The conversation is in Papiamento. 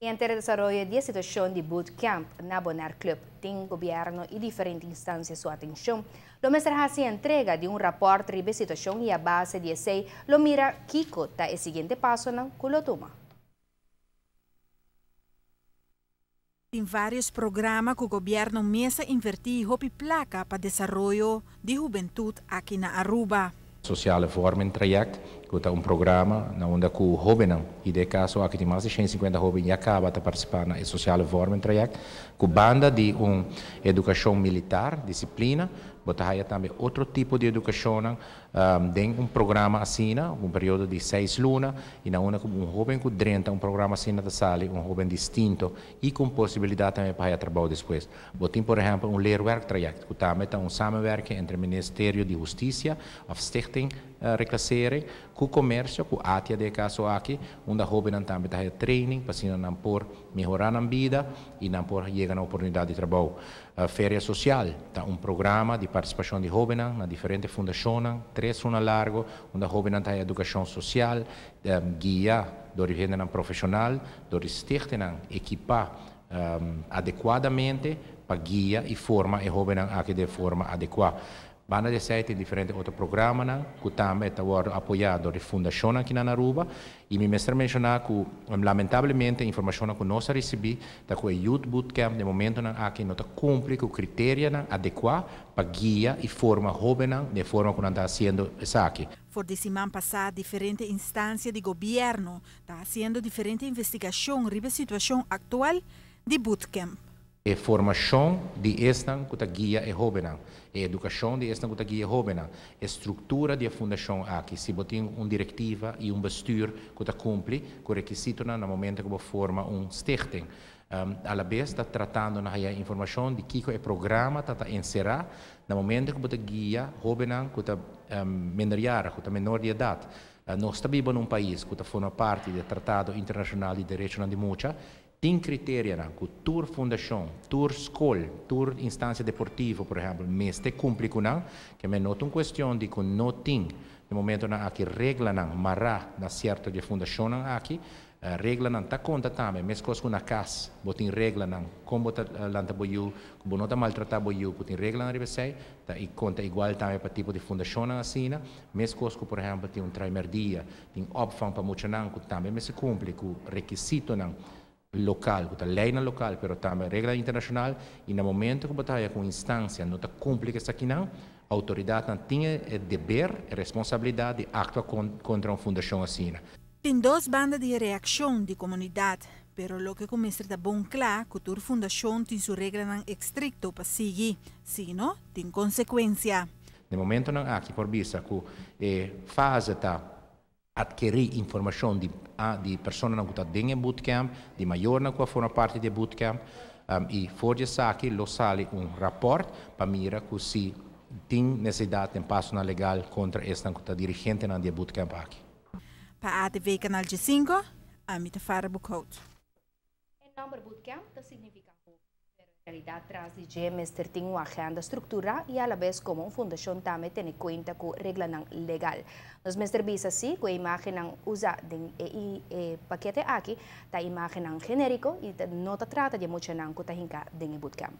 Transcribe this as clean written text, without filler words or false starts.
Henter desaroyo di e situashon di Boot Camp na Bonaire Club tin Gobierno y diferente instancia su atencion. Lo mester haci entrega di un raport riba e situacion y a base di esey lo mira kico ta e siguiente pasonan cu lo tuma. Tin varios programa cu Gobierno mes a inverti hopi placa pa desaroyo di hubentud aki na Aruba. Sociale Vorming Traject, cu ta un programa na unda cu hobennan, y den e caso aki tin mas di 150 hoben ya caba ta participa na e Sociale Vorming Traject, cu banda di un educacion militar, disciplina, bo ta haya tambe otro tipo di educacionnan den un programa asina, un periodo di seis luna, y na unda cu un hoben cu drenta un programa asina ta sali un hoben distinto y cu un posibilidad tambe pa haya trabou despues. Bo tin por ehempel un leerwerktraject cu tambe ta un samenwerking entre Ministerio di Husticia of Stichting Reclassering cu comercio, cu ATIA den e caso aki, unda hobennan tambe ta haya training pa asina nan por mehora nan bida y nan por yega na oportunidad di trabou. Feria Social ta un programa di participacion di hobennan na diferente fundacionnan, tres luna largo, unda hobennan ta haya educacion social, guia dor di hendenan profesional, dor di stichtingnan ekipa adecuadamente pa guia y forma e hobennan aki den forma adecua. Banda di esei tin diferente otro programanan cu tambe ta wordo apoya dor di fundacionnan aki na Aruba y mi mester menciona cu lamentablemente informacionnan cu nos a ricibi ta cu e Youth Boot Camp den momentonan aki no ta cumpli cu criterianan adecua pa guia y forma hobennan den forma cu nan ta haciendo esaki. For di siman pasá diferente instansia di gobièrnu ta hasiendo diferente investigashon riba e situashon aktual di bootcamp. E formashon di esnan ku ta guia e hóbennan, e edukashon di esnan ku ta guia e hóbennan, e struktura di e fundashon aki, si bo tin un direktiva i un bestür ku ta kumpli ku rekisitonan na momento ku bo forma un stichting. Alabes ta tratando na haya informashon di kiko e programa ta ta enserá na momento ku bo ta guia hóbennan ku ta minderjarig, ku ta menor di edat. Nos ta biba na un pais ku ta forma parti di e Tratado Internashonal di Derechonan di Mucha. Tin kriterianan ku tur fundashon, tur skol, tur instansia deportivo, por ehèmpel, mester kumpli ku nan. Ke men no ta un kuestion di ku no tin na momentonan aki reglanan mará na sierto di e fundashonnan aki. Reglanan ta konta tambe, meskos ku na kas bo tin reglanan kon bo ta lanta bo yu, ku bo no ta maltratá bo yu, ku tin reglanan riba esei, ta konta igual tambe pa tipo di fundashonnan asina, meskos ku por ehèmpel tin un traimerdia, tin opvang pa muchanan ku tambe mester kumpli ku rekisitonan lokal, ku ta leinan lokal pero tambe reglanan internashonal, i na momento ku bo ta haya ku un instansia no ta kumpli ku esakinan, outoridatnan tin e deber, e responsabilidat di aktua kontra un fundashon asina. Tin dos banda di e reakshon di komunidat, pero loke ku mester ta bon kla ku tur fundashon tin su reglanan ekstrikto pa sigui, sino tin konsekuensia. Den momentonan aki por bisa ku e fase ta atkerí informashon di di personanan ku ta den e bootcamp, di mayornan ku a forma parti di e bootcamp i for di esaki lo sali un rapòrt pa mira ku si tin nesesidat den pasonan legal kontra esnan ku ta dirigentenan di e bootcamp aki. Pa ATV Canal Djesinko, ami ta Farah Boekhout. E nomber bootcamp ta significa hopi, pero en realidad tras di dje mester tin un agenda structura y alabes como un fundacion tambe tene cuenta cu reglanan legal. Nos mester bisa si cu e imagennan usa den e e pakete aki ta imagennan generico y no ta trata di e muchanan cu ta hinca den e bootcamp.